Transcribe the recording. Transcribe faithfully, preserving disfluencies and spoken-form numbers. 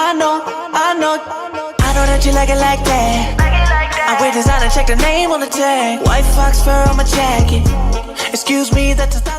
I know, I know, I know that you like it like that. I wear designer, check the name on the tag. White fox fur on my jacket. Excuse me, that's a thousand.